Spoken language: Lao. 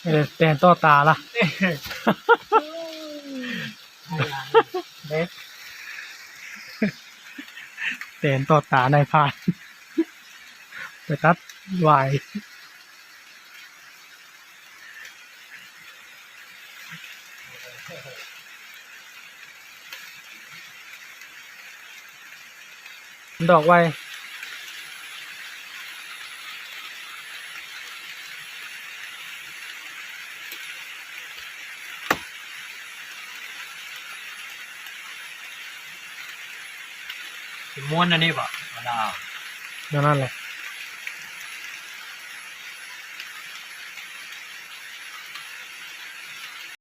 ເອີ ແຕນຕໍ່ຕາລະ ເດ້ ແຕນຕໍ່ຕານາຍພານ ໄປຕັດຫວາຍ. ດອກໄວ ຊິມ້ວນອັນນີ້ບໍ່? ອັນນັ້ນແຫຼະ.